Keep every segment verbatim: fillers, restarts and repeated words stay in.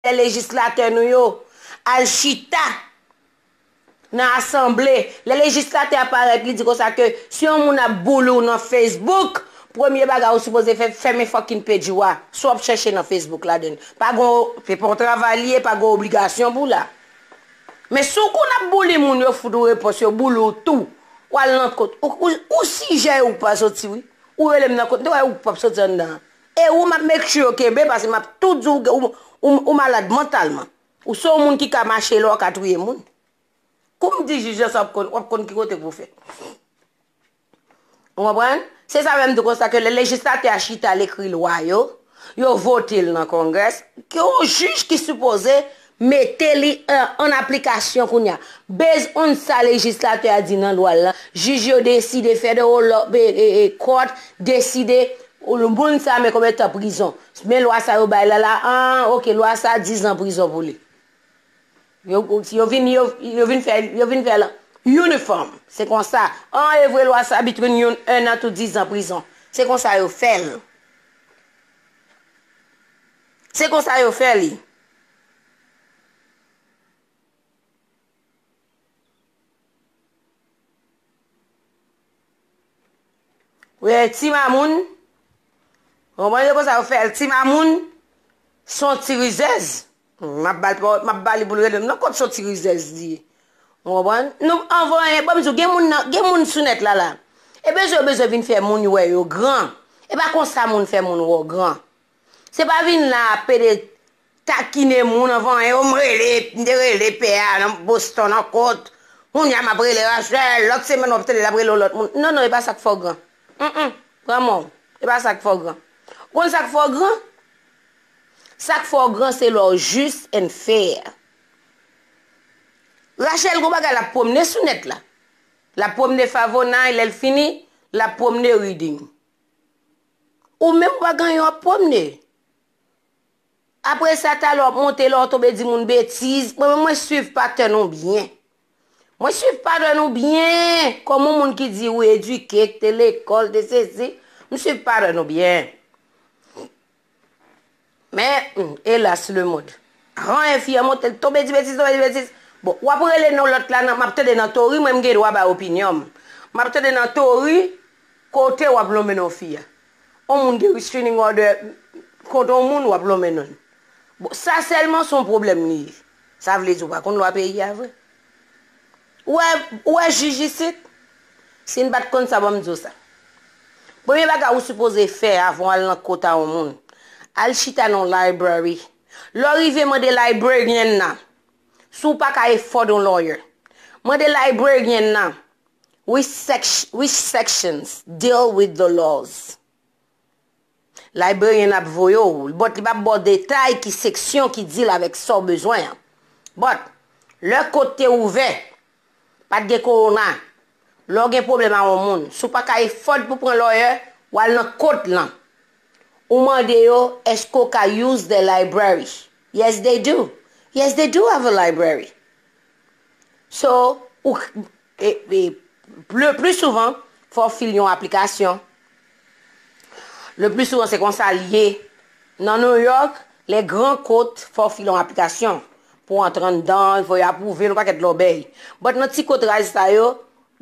lè lejislatè nou yo al chita nan asanble, lè lejislatè a parèt, li di konsa ke si yon moun ap boule w nan Facebook, premye bagay ou sipoze fè, fèmen fucking page ou a. Si w ap chèche nan Facebook ladann, pa gon, se pa yon travay li ye, pa gon obligasyon pou w la. Men si w konn ap boule moun, yo fout ou repons, yo boule w tou. W al nan kont. Ou, ou, ou sijè ou pa soti, wi. Ou rele m nan kont, m te wè ou p ap soti anndan an. E ou m ap make sure yo kenbe, paske m ap tou di w, ou, ou, ou malad mantalman. Ou se yon moun ki ka mache lè w ka touye moun. Kou m di jij lan sa, w ap konn, w ap konn ki kote pou w fè. Ou konprann? Se sa menm tou konsa ke lè lejislatè a chita, l ekri lwa yo, yo vote l nan Congress, ke yon jij ki sipoze mete li an, an aplikasyon kounye a. Based on sa lejislatè a di nan lwa l lan, jij yo deside, federal law, e, e, e, court deside, ou, moun sa men konbyen tan prizon. Men lwa sa yo bay la la, an, ok, lwa sa, diz an prizon pou li. Yo, yo vin, yo, yo vin fè, yo vin fè l uniform. Se konsa. An, evre lwa sa between yon, un an to diz an prizon. Se konsa yo fè l. Se konsa yo fè li. Wi, ti mamoun. Konprann, se konsa yo fè l. Ti mamoun, se yon ti rizèz. M ap ba l pawòl, m ap ba li pou l rele m nan kont, se yon ti rizèz li ye. Ou konprann? Nou, anvan anyen, ban m di w, gen moun nan, gen moun sou nèt la la. E bezwen, yo bezwen vin fè moun yo wè yo gran. E pa konsa moun fè moun wè w gran. Se pa vin la pede takine moun anvan anyen, o, m rele, m te rele pè a nan Boston nan kont. Kounye a m ap rele Rachel, lòt semèn w ap tande l ap rele yon lòt moun. Non, non, e pa sa k fè w gran. Mm, mm, pran mò w. E pa sa k fè w gran. Ou konn sa k fè w gran? Sa k fè w gran se lè w jis and fair. Rachel gon bagay l ap pwomne sou nèt la. L ap pwomne Favonay, lè l fini, l ap pwomne Reading. Ou menm ou pa gen anyen w ap pwomne. Apre sa, talè w ap monte, lè w tonbe di moun betiz. Mwen menm, mwen swiv patèn ou byen. Mwen swiv patèn ou byen. Kòm yon moun ki di ou edike, ki te lekòl, te sesi. M swiv patèn ou byen. Men, hmm, elas, lemonn. Anyen fi an monte, l tonbe di betiz, tonbe di betiz. Bon, w ap rele non lòt la, nan, m ap tande nan tori, mwen m gen dwa bay opinyon m. M ap tande nan tori, kote w ap lonmen non fi a. On moun gen restraining order kont on moun, w ap lonmen non l. Bon, sa sèlman se yon pwoblèm li ye. Sa vle di w pa konn lwa peyi a vre. Ou wè, ou wè jij isit? Si n pa t konn sa, ban m di w sa. Premye bagay ou sipoze fè avan w al nan kot a yon moun, al chita nan library. Lè w rive, mande librarian nan, si w pa ka afford yon lawyer, mande librarian nan, which, sec- which sections deal with the laws. Librarian ap voye w, but li p ap ba w detay ki seksyon ki deal avèk sa w bezwen an. But, lè kot te ouvè, pa t gen kowona, lè w gen pwoblèm a yon moun, si w pa ka afford pou pran lawyer, w al nan kot lan. Ou mande yo, èske w ka use the library? Yes, they do. Yes, they do have a library. So, ou, e, e, le pli souvan, fò w fil yon aplikasyon. Le pli souvan, se konsa l ye. Nan New York, lè gran kot, fò w fil yon aplikasyon. Pou w antre anndan, fò yo apwouve l, yon pakèt lòbèy. But nan ti kot raz sa yo,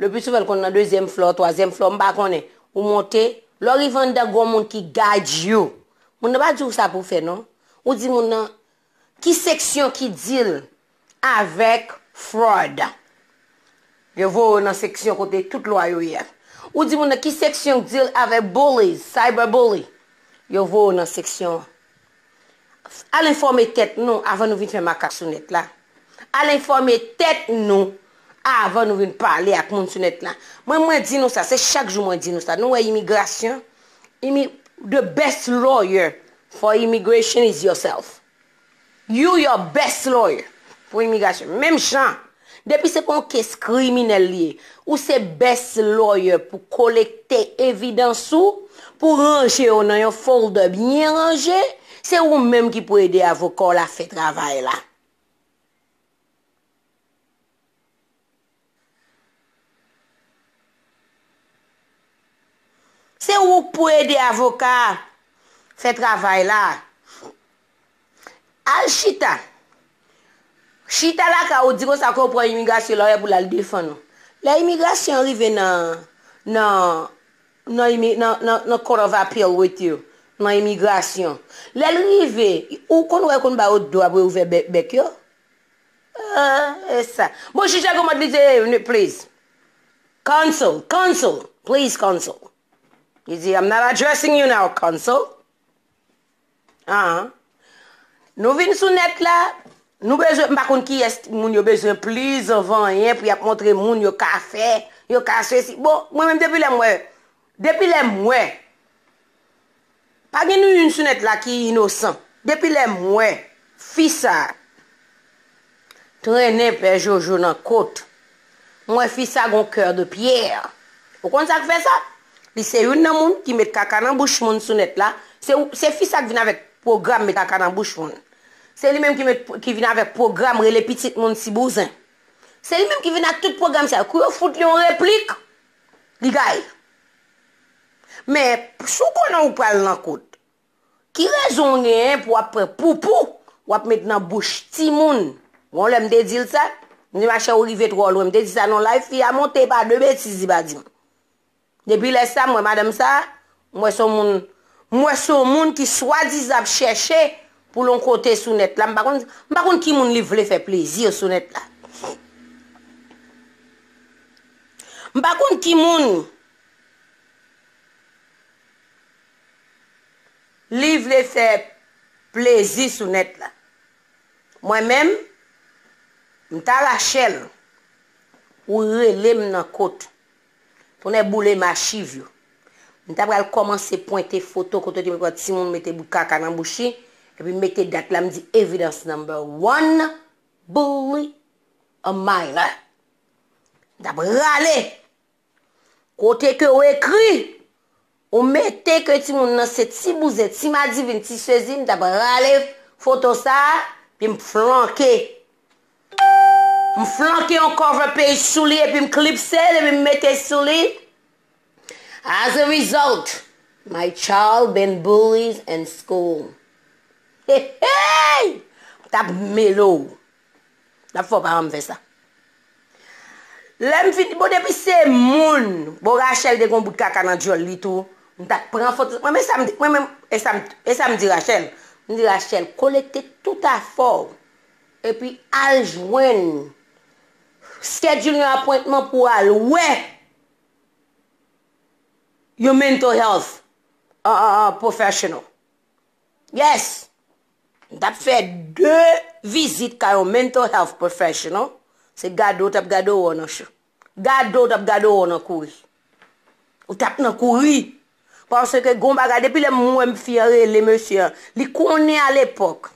le pli souvan, l konn nan dezyèm flò, twazyèm flò, m pa konnen. Ou monte, lè w rive anndan, gon moun ki guide you. Moun nan pa di w sa pou w fè, non. Ou di moun nan, ki seksyon ki deal avèk fraud? Yo voye w nan seksyon kote tout lwa yo ye a. Ou di moun nan ki seksyon k deal avèk bullies, cyber bully? Yo voye w nan seksyon an. Al enfòme tèt nou avan nou vin fè makak sou nèt la. Al enfòme tèt nou avan nou vin pale ak moun sou nèt la. Mwen, mwen di nou sa, se chak jou mwen di nou sa. Nou wè imigrasyon, imi, the best lawyer for immigration is yourself. You your best lawyer pou imigrasyon. Menm jan, depi se pa yon kes kriminèl li ye, ou se best lawyer pou kolekte evidans ou, pou ranje yo nan yon folder byen ranje, se ou menm ki pou ede avoka w la fè travay la. Se ou k pou ede avoka a fè travay la. Al chita. Chita lakay ou, di konsa ke w pran imigrasyon lawyer pou l al defann ou. Lè imigrasyon an rive nan, nan, nan, imi- nan, nan, nan Court of Appeal with you, nan imigrasyon. Lè l rive, ou konn wè konn ba yo dwa pou yo ouvè bèk, bèk yo? Ah, e sa. Bon, jij la kòmand li di, "Please. Counsel, counsel, please, counsel." Li di, "I'm not addressing you now, counsel." Ah. Nou vin sou nèt la, nou bezwen, m pa konn kiyès moun yo bezwen plis anvan anyen pou y ap montre moun yo ka fè, yo ka sesi. Bon, mwen menm depi lè m wè, depi lè m wè, pa gen nou youn sou nèt la ki inosan. Depi lè m wè fi sa a trennen Pè Jojo nan kot, m wè fi sa gon cœur de pierre. Ou konn sa k fè sa? Li se youn nan moun ki met kaka nan bouch moun sou nèt la. Se, se fi sa k vin avèk pwogram met kaka nan bouch moun. Se li menm ki met, ki vin avèk pwogram rele pitit moun ti bouzen. Se li menm ki vin ak tout pwogram sa yo. Kou yo fout li yon replik, li gaye. Men, si w konnen ou pral nan kot, ki rezon w genyen pou w ap pran poupou, w ap met nan bouch timoun? Bon, lè m te di l sa, m di, "Machè, ou rive twò lwen." M te di sa nan live, fi a monte pa de betiz li pa di m. Depi lè sa, m wè madanm sa, m wè se yon moun, m wè se yon moun ki swadizan ap chèche pou l yon kote sou nèt la. M pa konn, m pa konn ki moun li vle fè plezi sou nèt la. M pa konn ki moun li vle fè plezi sou nèt la. Mwen menm, m ta Rachel, ou rele m nan kot. Tonnè boule m achiv yo. M ta pral kòmanse pwente foto kote te pran timoun mete bout kaka nan bouch li, epi m mete dat la, m di evidence number one, bully a minor. M t ap rale. Kote ke w ekri, ou mete ke timoun nan se ti bouzen, ti madivin, ti sezi, m t ap rale foto sa a, pi m flanke. M flanke yon cover page sou li, epi m klipse l, epi m mete sou li. As a result, my child been bullied in school. Hey, hey! M t ap mele w. L ap fè w pa janm fè sa. Lè m fin, bon, depi se moun, bon, Rachel te gon bout kaka nan djòl li tou, m t ap pran foto. Mwen, men sa m di, mwen, men, e sa m, e sa m di Rachel. M di Rachel, kolekte tout afè w, epi al jwenn, schedule yon appointment pou al wè yon mental health, uh, uh, uh, professional. Yes! M t ap fè de vizit kay yon mental health professional. Se gade w t ap gade w nan cho. Gade w t ap gade w nan kouri. Ou t ap nan kouri. Paske gon bagay, depi lè m wè m fi an rele mesye an, li konnen alepòk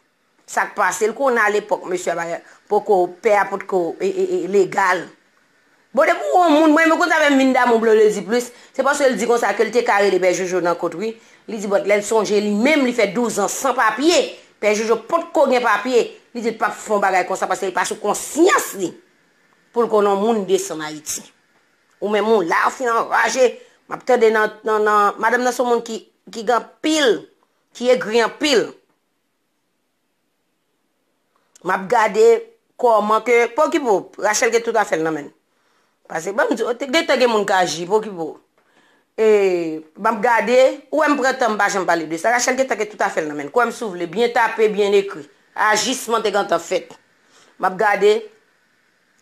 sa k pase, li konnen alepòk mesye a pa, poko, pè a potko, e, e, e, legal. Bon, depi w wè yon moun, mwen, mwen konn sa fè m vin damou Blondedy plis, se paske l di konsa ke l te ka rele Pè Jojo nan kot, wi. Li di, but lè l sonje li menm, li fè douz an san papye. Pè Jojo potko gen papye. Li di l p ap fè yon bagay konsa paske l pa sou konsyans li pou l konn yon moun desann Ayiti. Ou menm ou la, ou fin anraje. M ap tande nan, nan, nan, madanm nan se yon moun ki, ki gen anpil, ki egri anpil. M ap gade kòman ke, pa okipe w, Rachel gen tout afè l nan men l. Paske, ban m di w, te gentan gen moun k aji, pa okipe w. E, m ap gade, ou wè m pran tan, m pa janm pale de sa. Rachel gentan gen tout afè l nan men l. Kwè m si w vle, byen tape, byen ekri. Ajisman te gentan fèt. M ap gade,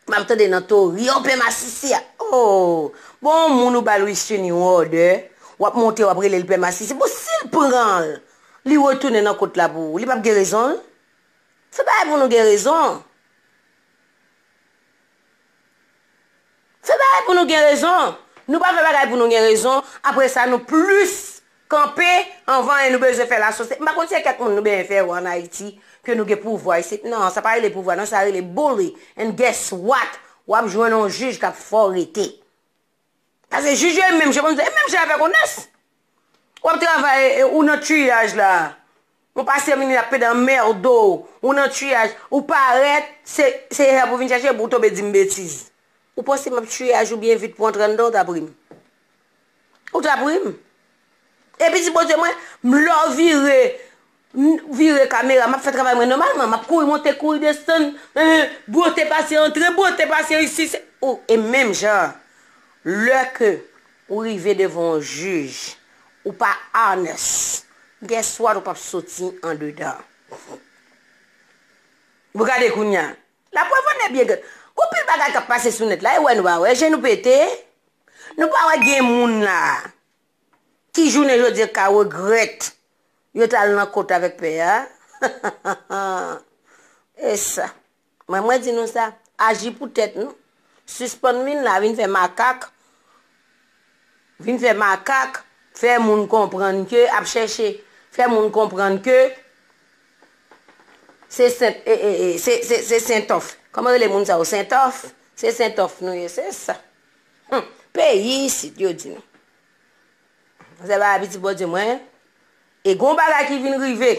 m ap tande nan tori, o, pè masisi a. Oh! Bon, yon moun ou ba l restraining order, w ap monte, w ap rele l pè masisi. Bon, si l pran l, li retounen nan kot la pou ou, li p ap gen rezon l? Fè bagay pou nou gen rezon. Fè bagay pou nou gen rezon. Nou pa fè bagay pou nou gen rezon. Apre sa, nou plis kanpe anvan e nou bezwen fè lasosyete. M pa konn si se kèk moun nou bezwen fè wè ann Ayiti ke nou gen pouvwa isit. Non, sa pa rele pouvwa, non, sa rele bully. And guess what? W ap jwenn yon jij k ap fè w rete. Paske jij yo e menm jan, e menm jan avèk Onès. W ap travay, e, ou nan triyaj la. Ou pase mini ap pede anmède w, ou nan triyaj, ou parèt, se, se help ou vin chèche, epi ou tonbe di m betiz. Ou panse m ap triyaj ou byen vit pou antre anndan, ou t ap ri m. Ou t ap ri m. Epi di Bondye mwen, m lè w vire, M vire kamera, m ap fè travay mwen nòmalman, m ap kouri monte, kouri desann, eh, bwote pase antre, bwote pase isi, se, ou, e menm jan, lè ke ou rive devan yon jij, ou pa honest, guess what, ou p ap soti andedan. Ou gade kounye a. Laprèv an e byen gad. Gon pil bagay k ap pase sou nèt la, e wè nou pa wè, je nou pete. Nou pa wè gen moun la ki jounen jodi a ka regrèt yo t al nan kot avèk pè a. E sa. Mwen, mwen di nou sa, aji pou tèt nou. Sispann vin la, vin fè makak. Vin fè makak, fè moun konprann ke, ap chèche fè moun konprann ke se sent, e, e, e, se, se, se sentòf. Kòman rele moun sa yo? Sentòf? Se sentòf nou ye, se sa. Hum, peyi isit, yo di nou. Se pa piti Bondye mwen. E gon bagay ki vin rive.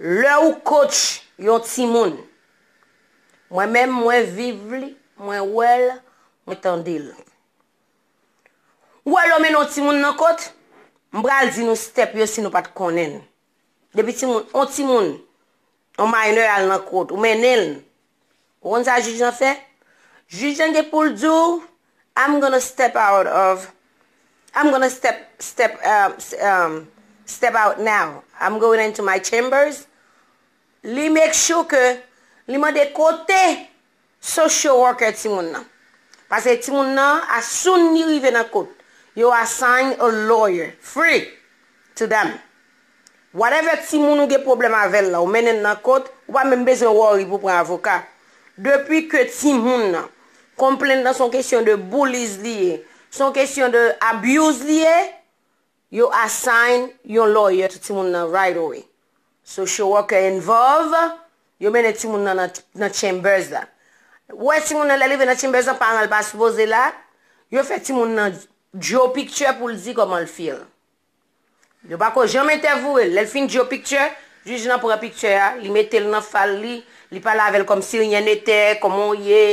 Lè ou coach yon timoun, mwen menm, mwen viv li, mwen wè l, mwen tande l. Ou wè lè w mennen yon timoun nan kot, m pral di nou step yo si nou pa t konnen l. Depi timoun, yon timoun, yon minor al nan kot, ou mennen l. Ou konn sa jij lan fè? Jij lan gen pou l di w, I'm gonna step out of, I'm gonna step, step, um, s- um, step out now. I'm going into my chambers. Li make sure ke li mande kote social worker timoun nan. Paske timoun nan, as soon li rive nan kot, yo assign a lawyer free to them. Whatever timoun ou gen pwoblèm avè l la, ou mennen l nan kot, ou pa menm bezwen worry pou pran avoka. Depi ke timoun nan, complaint nan se yon kesyon de bullies li ye, se yon kesyon de abuse li ye, yo assign yon lawyer to timoun nan right away. Social worker involve, yo mennen timoun nan nan, nan chambers la. Ou wè timoun nan lè l rive nan chambers la, paran l pa sipoze la, yo fè timoun nan draw picture pou l di kòman l feel. Yo pako janm entèvyouwe l. Lè l fin draw picture, jij lan pran picture a, li mete l nan fal li, li pale avè l kòmsi rien n'était, kòman w ye,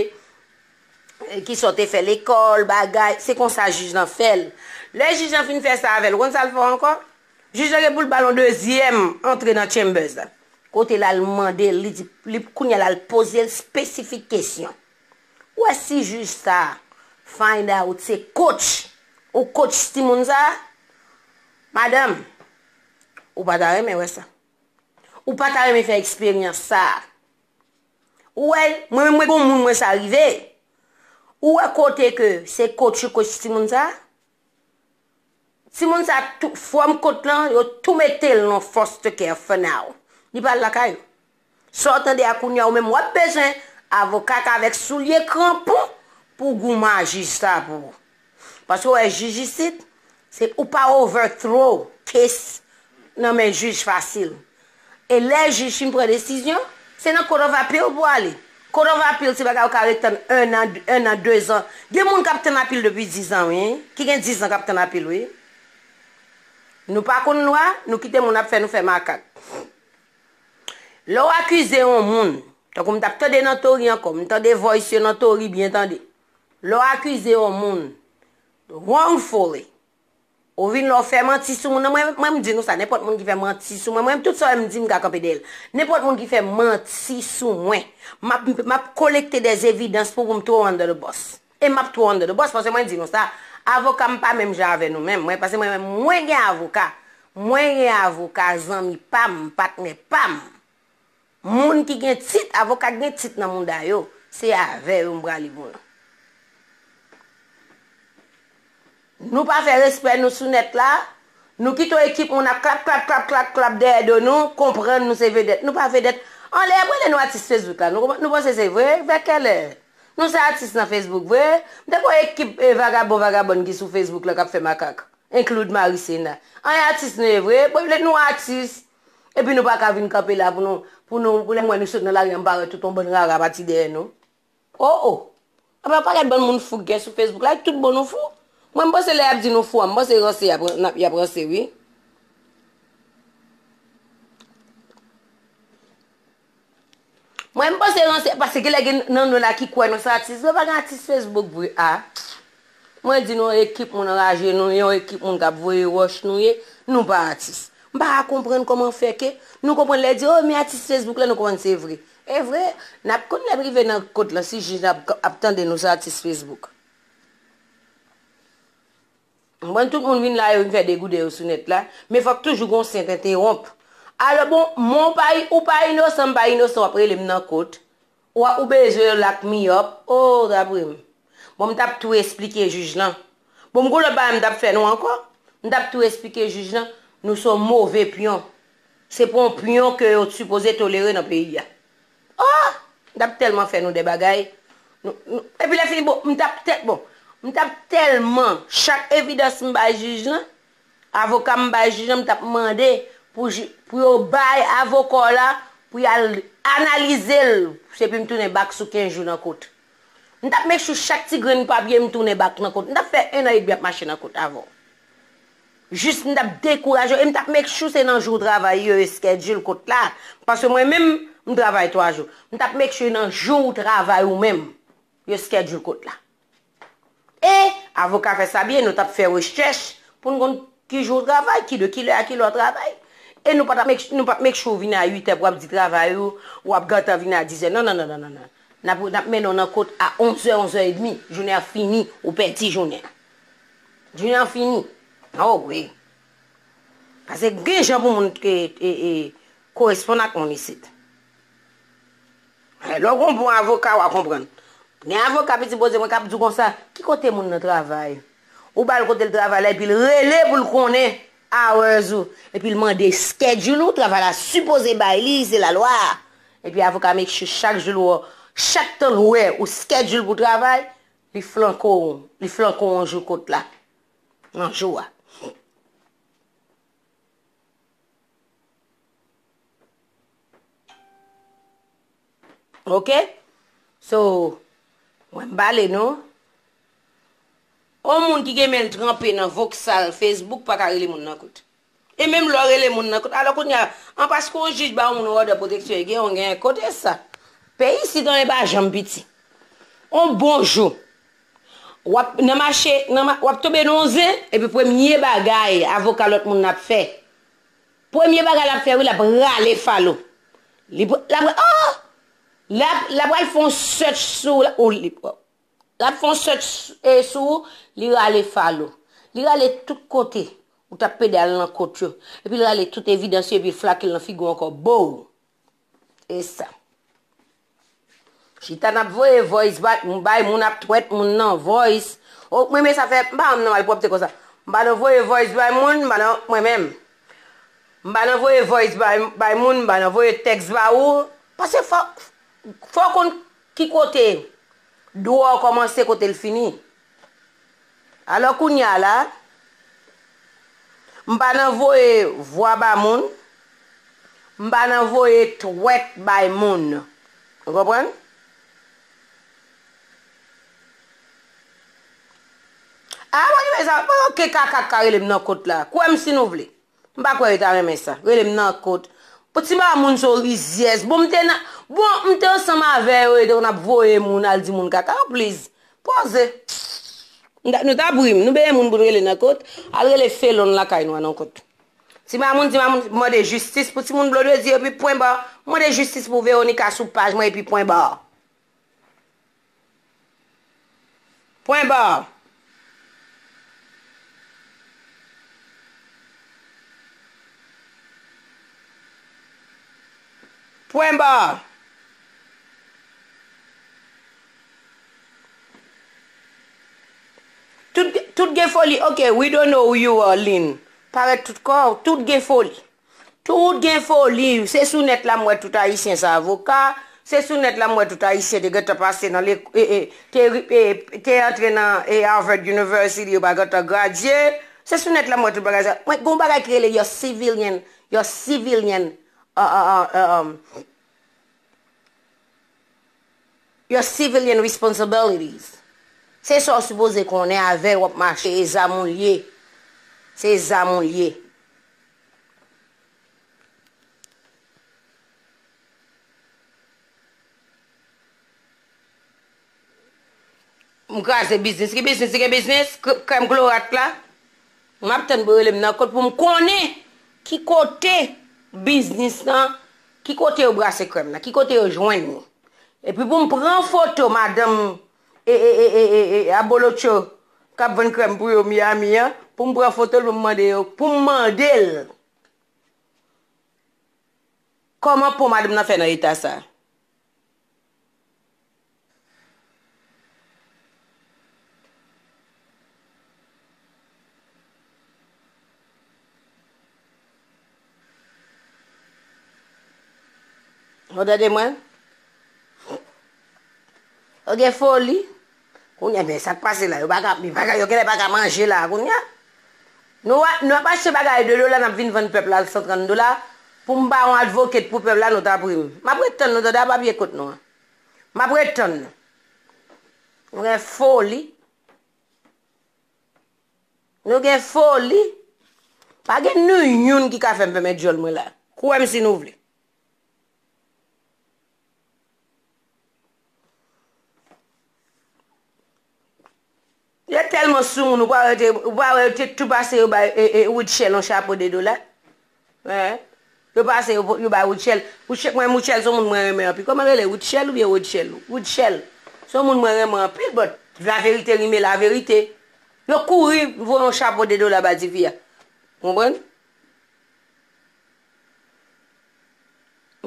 e, kisa w te fè lekòl, bagay, se konsa jij lan fè l. Lè jij lan fin fè sa avè l, ou konn sa l fè ankò? Jij lan gen pou l ba l yon dezyèm antre nan chambers la. Kote la, l mande l, li di, li, kounye a la, l poze l spesifik kesyon. Ou wè si jij sa find out se coach, ou coach timoun sa, madanm, ou pa ta renmen wè sa. Ou pa ta renmen fè eksperyans sa. Ou wè, mwen menm mwen gon moun mwen sa rive. Ou wè kote ke se coach ou coach timoun sa? Timoun sa tou, from kot lan, yo tou mete l nan foster care for now. Li pa al lakay ou. Sa w tande a kounye a, ou menm w ap bezwen avoka k avèk soulye kranpon pou goumen a jij sa pou ou. Paske w wè jij isit, se ou pa overthrow case nan men jij fasil. E lè jij fin pran desizyon, se nan Court of Appeal pou ale. Court of Appeal, se bagay ou ka ret tann en an, en an, de zan. Gen moun k ap tann apil depi diz an, wi. Ki gen diz an k ap tann apil, wi. Nou pa konn lwa, nou kite moun ap fè nou fè makak. Lè w akize yon moun, tankou m t ap tande nan Tori ankò, m tande voice yo nan Tori byen tande. Lè w akize yon moun wrongfully, ou vin la w fè manti sou moun nan, mwen, mwen m di nou sa, nenpòt moun ki fè manti sou mwen, mwen tout sa w wè m di m ka kanpe dèyè l. Nenpòt moun ki fè manti sou mwen, m ap, m ap kolekte des evidans pou, pou m throw under the bus. E m ap throw under the bus, paske mwen di nou sa, avoka m pa menm jan avè nou menm, mwen, paske mwen menm, mwen gen avoka, mwen gen avoka zanmi pa m, patnè pa m. Moun ki gen tit, avoka ki gen tit nan mouda yo, se avè yo m prale pou nou. Nou pa fè respè nou sou nèt la, nou kite yon ekip moun ap klap, klap, klap, klap, klap dèyè do nou, konprann nou se vedèt. Nou pa vedèt. Anlè y ap rele nou atis Facebook la, nou, nou panse se vre? Vè kèlè? Nou se atis nan Facebook vre? M te gon ekip, eh, vagabon, vagabòn ki sou Facebook la k ap fè makak. Include Marie Sena. An atis nou ye vre? Bon, nou atis. Epi nou pa ka vin kanpe la pou nou, pou nou, pou lè m wè nou sot nan lari a, m pa wè tout yon bann rara pati dèyè nou. Oh, oh. Apa pa gad bann moun fou k gen sou Facebook la, tout bon nou fou. Mwen, m panse lè y ap di nou fou a, m panse ranse y ap, y ap ranse, wi. Mwen, m panse ranse, paske gen lè gen nan nou la ki kwè nou se atis vre, pa gen atis Facebook vre a. Mwen di nou, yon ekip moun anraje nou ye, yon ekip moun k ap voye wòch nou ye, nou pa atis. M pa ka konprann kòman fè ke nou konprann lè di, oh, men atis Facebook la, nou konprann se vre. E vre, n ap konn lè n rive nan kot la, si jij la ap, ap tande nou se atis Facebook. Mwen, tout moun vin la, yo vin fè degouden yo sou nèt la, men fòk toujou gon sent entewonp. Alò, bon, mwen, ou pa, ou pa inosan, m pa inosan, w ap rele m nan kot. Ou, ou bezwen lock me up. Oh, dabrim. Bon, m t ap tou esplike jij lan. Bon, m gon lòt bagay m t ap fè nou ankò. M t ap tou esplike jij lan, nou se yon move pyon. Se pa yon pyon ke yo t sipoze tolere nan peyi a. Oh! M t ap tèlman fè nou de bagay. Nou, nou, epi lè fini, bon, m t ap tèt, bon, m t ap tèlman, chak evidans m bay jij lan, avoka m bay jij lan, m t ap mande pou, pou yo bay avoka w la, pou y al analize l, epi m tounen bak sou kenz jou nan kot. M t ap make sure chak ti grenn papye m tounen bak nan kot. M t ap fè en an edmi ap mache nan kot avè w. Jis m t ap dekouraje w, e m t ap make sure se nan jou w travay yo, yo schedule kot la. Paske mwen menm, m travay twa jou. M t ap make sure nan jou w travay ou menm, yo schedule kot la. E avoka fè sa byen, nou t ap fè rechèch pou n konn ki jou w travay, ki de ki lè a ki lè w travay. E nou pa t ap make, nou p ap make sure w vin a uit è pou w ap di travay ou, w ap gentan vin a diz è. Non, non, non, non, non, non. N ap, n ap mennen w nan kot a onz è, onz è edmi. Jounen an fini, ou pèdi jounen. Jounen an fini. Oh wi. Paske gen jan pou moun e, e, e, koresponn ak moun isit. Lè w gon bon avoka, w a konprann. Gen avoka piti poze mwen k ap di w konsa, ki kote moun nan travay? Ou ba l kote l travay la, epi l rele pou l konnen hours ou. Epi l mande schedule ou, travay la sipoze bay li, se lalwa. Epi avoka make sure chak jou l wè, chak tan l wè ou schedule pou travay, li flanke w, li flanke w yon jou kot la. Nan jou a. Ok? So, mwen m pale nou. On moun ki gen men l tranpe nan voksal Facebook pa ka rele moun nan kot. E menm lè w rele moun nan kot, alò kounye a, an paske yon jij ba yon moun yon òdè pwoteksyon, e gen yon gen kote sa. Peyi isit an e pa janm piti. On bon jou, w ap nan mache, nan ma, w ap tonbe nan yon zen, epi premye bagay avoka lòt moun nan ap fè, premye bagay l ap fè, wi, l ap rale fal ou. Li, l ap, oh! L ap, l ap al fè yon search sou, ou li, l ap fè yon search, e, sou ou, li rale fal ou. Li rale tout kote ou t ap pede al nan kot yo. Epi l rale tout evidans yo, epi l flake l nan figi w ankò. Bow! E sa. Chita n ap voye voice bay, bay moun ap twèt moun nan voice. O, mwen men sa fè, m pa renmen nan malpwòpte konsa. M pa nan voye voice bay moun, m pa nan, mwen menm. M pa nan voye voice bay, bay moun, m pa nan voye tèks ba ou. Paske fò, fò w konn ki kote dwa w kòmanse, kote l fini. Alò kounye a la, m pa nan voye vwa ba moun, m pa nan voye twèt bay moun. Ou konprann? A, mwen renmen sa. Mwen, oke, kaka k ka rele m nan kot la. Kwè m si nou vle. M pa kwè yo ta renmen sa. Rele m nan kot. Bon, ti mamoun se yon rizyèz. Bon, m te nan, bon, m te ansanm avè yo, e te konn ap voye moun al di moun kaka. Oh, please. Poze. Nou ta, nou ta bri m. Nou benyen moun pou n rele nan kot. Al rele felon lakay nou an nan kot. Ti mamoun, ti mamoun, mande jistis pou timoun Blondedy, epi pwen ba. Mande jistis pou Veronica sou paj mwen, epi pwen ba. Pwen ba. Pwen ba. Tout, tout gen foli. Ok, we don't know who you are, Lynn. Parèt tout kò w, tout gen foli. Tout gen foli. Se sou nèt la m wè tout ayisyen sa avoka. Se sou nèt la m wè tout ayisyen te gentan pase nan le, e, e, te, e, te antre nan, e, Harvard University, yo pa gentan gradye. Se sou nèt la m wè tout bagay sa. Mwen, gon bagay ki rele your civilian, your civilian, uh, uh, uh, um, your civilian responsibilities. Se sa w sipoze konnen avè w ap mache, e zam ou l ye. Se zam ou l ye. M kraze biznis. Ki biznis? Ki biznis? K-, krèm klorat la? M ap tann pou yo rele m nan kot pou m konnen. Ki kote biznis lan, ki kote yo brase krèm nan, ki kote yo jwenn li? Epi pou m pran foto madanm e, e, e, e, e, e abolotcho k ap vann krèm pou yo Miami an, pou m pran foto l, pou m mande yo, pou m mande l kòman po madanm nan fè nan eta sa. Ou tande mwen? Ou gen foli? Kounye a, men sa k pase la, yo pa ka, yo pa ka, yo genlè pa ka manje la, kounye a. Nou a, nou ap achte bagay de dola, n ap vin vann pèp la san trant dola, pou m pa yon advocate pou pèp la, nou ta pri m. M ap ret tann nou, tande, a papye kot nou an. M ap ret tann nou. Nou gen foli. Nou gen foli. Pa gen ni youn ki ka fè m fèmen djòl mwen la. Kwè m si nou vle. Yo tèlman sou moun, ou pa wè yo te, ou pa wè yo te tou pase yo bay, e, e, Rutshelle yon chapo de dola? Wi. Yo pase, yo, yo bay Rutshelle. Rutshelle, mwen, Rutshelle se yon moun mwen renmen anpil. Kòman rele? Rutshelle oubyen Rutshelle? Rutshelle. Se yon moun mwen renmen anpil, but laverite rime laverite. Yo kouri voye yon chapo de dola ba tifi a. Konprann?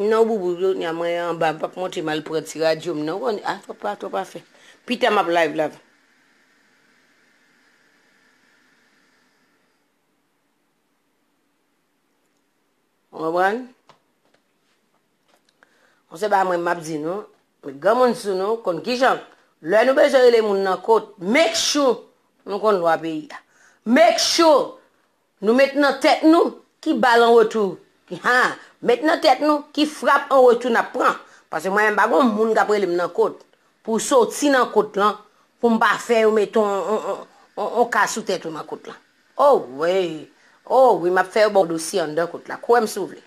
Non, boubou, kounye a mwen anba, m p ap monte m al pran ti radyo m, non. Ou konn, a, twòp pa, twòp afè. Pita m ap live la. Ou konprann? Bon, se pa mwen m ap di nou, men granmoun sou nou konn kijan. Lè nou bezwen rele moun nan kot, make sure nou konn lwa peyi a. Make sure nou met nan tèt nou ki bal an retou. Ha, met nan tèt nou ki frap an retou n ap pran. Paske mwen menm pa gon moun k ap rele m nan kot. Pou soti nan kot lan, pou m pa fè yo mete on, on, on, on, on ka sou tèt ou nan kot lan. O wi, o wi, m ap fè yo ba w dosye anndan kot la. Kwè m si w vle.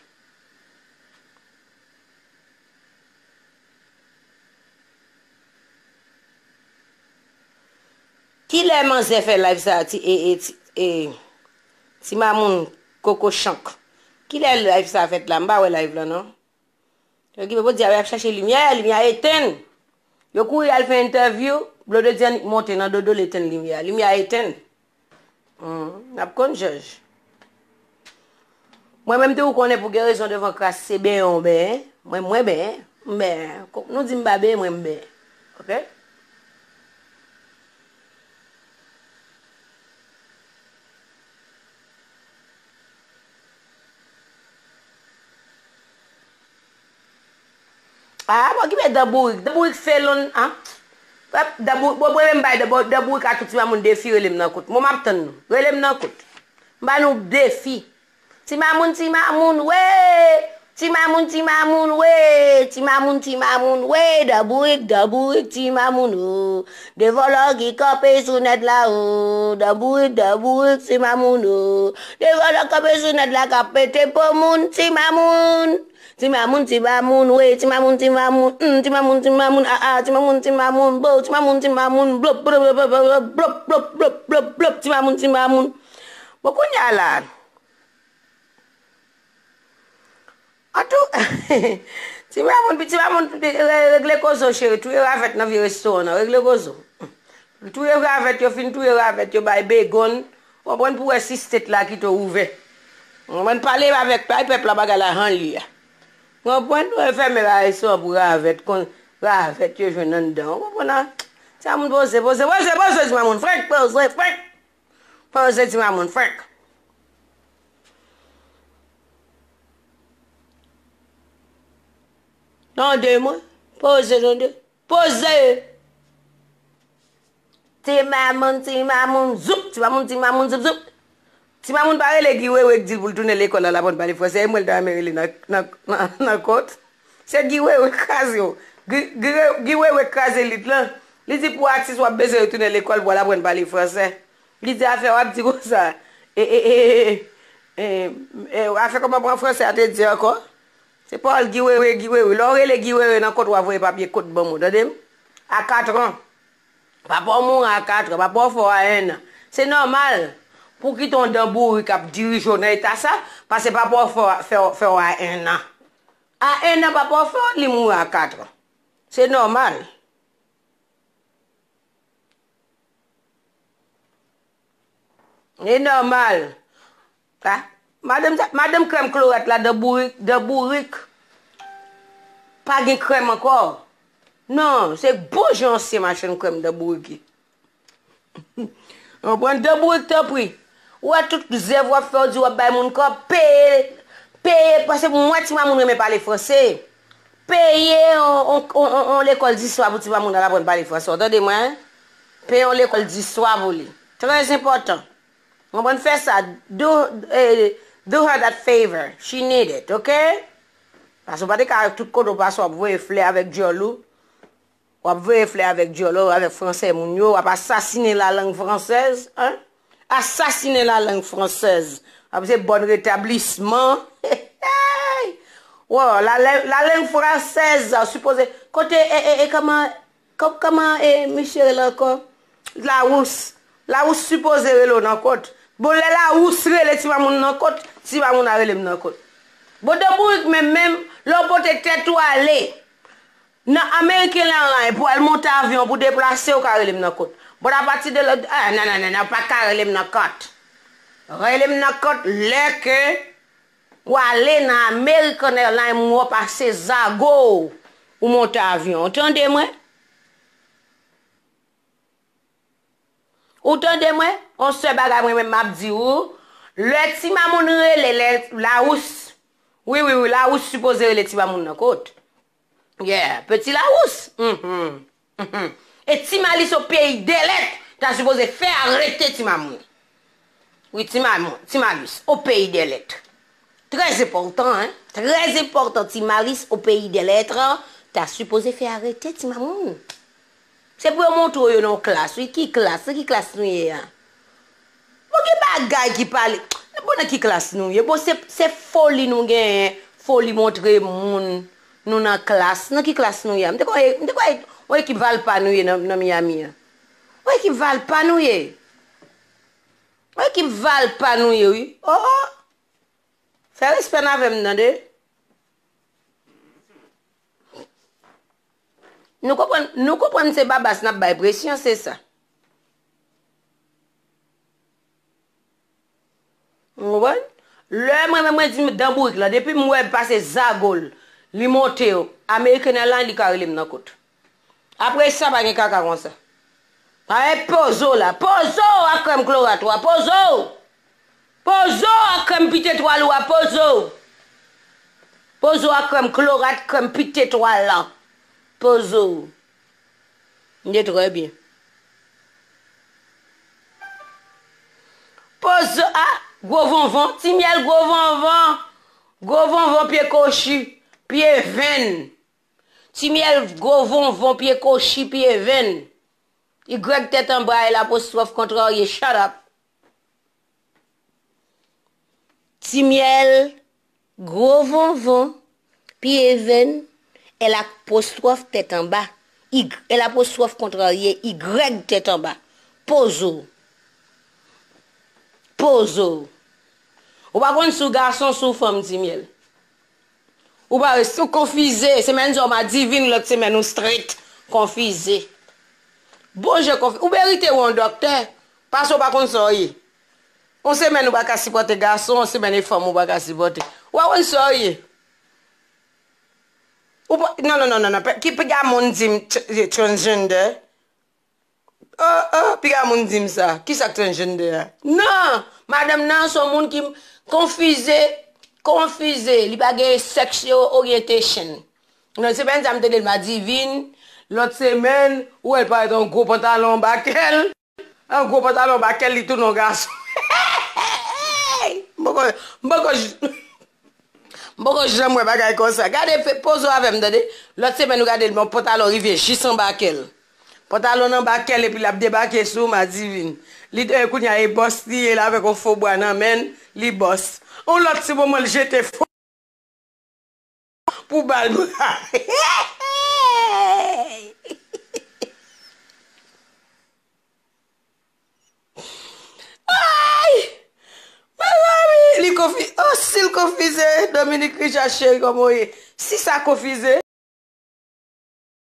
Kilè manzè fè live sa a, ti, e, e, ti, e, ti mamoun koko chank? Kilè live sa a fèt la? M pa wè live lan non. Yo ki pou di a y ap chache limyè, limyè a etenn. Yo kouri al fè entèvyou, Blondedy annik monte nan dodo l etenn limyè a. Limyè a etenn. Hmm, n ap konn jòj. Mwen menm tou ou konnen pou gen rezon devan kras se benyen w benyen. Mwen, mwen benyen. M benyen. Ko-, nou di m pa benyen, mwen m benyen. Oke? Ah, bon, ki mèt dan bourik? Dan bourik felon, an? Pèp, dan bourik, bon, mwen menm bay dan bou-, dan bourik a tout ti mamoun defi, rele m nan kot. Mwen m ap tann nou. Rele m nan kot. M ba nou defi. Ti mamoun, ti mamoun, wee! Ti mamoun, ti mamoun, wee! Ti mamoun, ti mamoun, wee! Dan bourik, dan bourik, ti mamoun, o. De vòlò ki kanpe sou nèt la, o. Dan bourik, dan bourik, ti mamoun, o. De vòlò kanpe sou nèt la k ap pete po moun, ti mamoun. Ti mamoun, ti mamoun, wee! Ti mamoun, ti mamoun, mm, ti mamoun, ti mamoun, ah, ah, ti mamoun, ti mamoun, bo, ti mamoun, ti mamoun, blop, blop, blop, ti mamoun, ti mamoun. Bon, kounye a la, An tou, ti mamoun, ti mamoun, re-, regle koze w, cheri. Touye ravèt nan vye restoran nan. Regle koze w. Touye ravèt, yo fin touye ravèt, yo bay begonn. Ou konprann, pou wè si state la kite w ouvè. Ou konprann, pale avèk, bay pèp la bagay la jan l ye a. Ou konprann, nou fèmen restoran pou ravèt, kon ravèt yo jwenn anndan. Ou konprann, a? Ti mamoun poze, poze, poze, poze, ti mamoun. Frenk, poze, frenk. Poze, ti mamoun, frenk. Tande mwen. Poze, tande. Poze! Ti mamoun, ti mamoun, zoup! Ti mamoun, ti mamoun, zoup, zoup! Ti mamoun pa rele Guy Wewe k di l pou l tounen lekòl al aprann pale fransè. E mwen l ta renmen rele nan, nan, nan, nan kot. Se Guy Wewe k kraze w. Guy, Guy, Guy Wewe k kraze lit lan. Li di pou atis w ap bezwen retounen lekòl pou al aprann pale fransè. Li di afè w ap di konsa. E, e, e, e, e, e, afè kòman pran fransè a te di ankò? Se pawòl Guy Wewe, Guy Wewe. Lè w rele Guy Wewe nan kot w ap voye papye kot ban mwen, tande m? A katran. Papa w mouri a katran, papa w fè w a ennan. Se nòmal. Pou kite yon dan bourik ap dirije w nan eta sa, paske papa w fè, fè, fè w a en an. A en an, papa w fè w, li mouri a kat an. Se nòmal. E nòmal. A, madanm sa, madanm krèm klorat la, dan bourik, dan bourik. Pa gen krèm ankò. Non, se bon jan ansyen machann krèm dan bourik ye. Ou konprann? Dan bourik, tanpri. Ou wè tout zèv w ap fè, ou di w ap bay moun kòb, peye, peye, paske mwen ti mamoun renmen pale franse. Peye on, on, on, on, on lekòl distwa pou ti mamoun nan aprann pale franse. Ou tande mwen? Peye on lekòl distwa pou li. Trè enpòtan. Ou konprann? Fè sa. Do, eh, do her that favor. She need it, ok? Paske ou pa te ka tout kote ou pase w ap voye flè avèk djòl ou. W ap voye flè avèk djòl ou, avèk franse moun yo, w ap asasinen lalang fransèz, en? Asasinen lalang fransèz. W ap se bon retablisman. Wow, la, la, lalang fransèz, sipoze, kote, e, e, e, kòman, kò-, kòman, e, misye rele ankò? Lawous. Lawous sipoze rele w nan kot. Bon, lè Lawous rele ti mamoun nan kot, ti mamoun a rele m nan kot. Bon, dan bourik menm, menm, lè w pote tèt ou ale, nan American Airlines, pou al monte avyon, pou deplase, ou ka rele m nan kot. But apati de lè, ah, non, non, non, non, ou pa ka rele m nan kot. Rele m nan kot lè ke ou ale nan American Airlines, m wè w pase zago w, ou monte avyon. Ou tande mwen? Ou tande mwen? On sèl bagay mwen menm m ap di ou, lè ti mamoun rele, lè Lawous, wi, wi, wi, Lawous sipoze rele ti mamoun nan kot. Yeah, Peti Lawous. Mhm. Mhm. E Ti Malis o peyi dèlèt ta sipoze fè arete ti mamoun. Wi, Ti Mamoun, Ti Malis o peyi dèlèt. Trè enpòtan, en. Trè enpòtan, Ti Malis o peyi dèlèt ta sipoze fè arete ti mamoun. Se pou yo montre yo nan yon klas, wi. Ki klas? Nan ki klas nou ye a? Bon, gen bagay ki pale. Bon, nan ki klas nou ye? Bon, se, se foli nou genyen. Foli montre moun nou nan klas. Nan ki klas nou ye a? M te kwè, m te kwè yon ekip Valpa nou ye nan, nan Miami a. Yon ekip Valpa nou ye. Yon ekip Valpa nou ye, wi. Oh, oh. Fè respè n avè m, tande. Nou konprann, nou konprann se Babas n ap bay presyon, se sa. Ou konprann? Lè mwen menm mwen di m dan bourik la, depi m wè l pase zago l, li monte yo, American Airlines, li ka rele m nan kot. Apre sa, pa gen kaka konsa. Pa gen pozo la. Pozo ak krèm klorat ou a. Pozo! Pozo ak krèm pit etwal ou a. Pozo! Pozo ak krèm klorat, krèm pit etwal la. Pozo. M te trè byen. Pozo a, gwo vonvon, ti myèl gwo vonvon. Gwo vonvon pye kochi, pye venn. Ti myèl gwo vonvon, pye kochi, pye venn. Y tèt anba, L apostwòf kontrarye, shut up. Ti myèl gwo vonvon, pye venn, L apostwòf tèt anba. Y, L apostwòf kontrarye, Y tèt anba. Pozo. Pozo. Ou pa konn si w gason, si w fanm, ti myèl. Ou pa wè, si w konfize, semèn sa w Madivin, lòt semèn ou straight, konfize. Bon jan konfi-, ou merite wè yon dòktè, paske w pa konn sa w ye. Yon semèn ou pa ka sipòte gason, yon semèn e fanm ou pa ka sipòte. Ou pa konn sa w ye. Ou pa, non, non, non, non, non, pe-, ki piga moun di m tr-, transgender? Oh, oh, piga moun di m sa. Kisa k transgender a? Non! Madanm nan se yon moun ki konfize, konfize. Li pa gen sexual orientation. Non, semèn sa m tande l Madivin. Lòt semèn, ou wè l parèt yon gwo pantalon anba kè l. Yon gwo pantalon anba kè l, li tounen yon gason. M poko, m poko j-, M poko janm wè bagay konsa. Gade, fè poze w avè m, tande. Lòt semèn, ou gade l, bon, pantalon rive jis anba kè l. Pantalon nan anba kè l, epi l ap debake sou w, Madivin. Li, eh, kounye a, e bòs li ye, l avèk yon fo bwa nan men l, li bòs. Yon lòt ti moman, l jete fo pou bal bra. Ay! Nick Richard cheri, kòman w ye? Si sa konfize,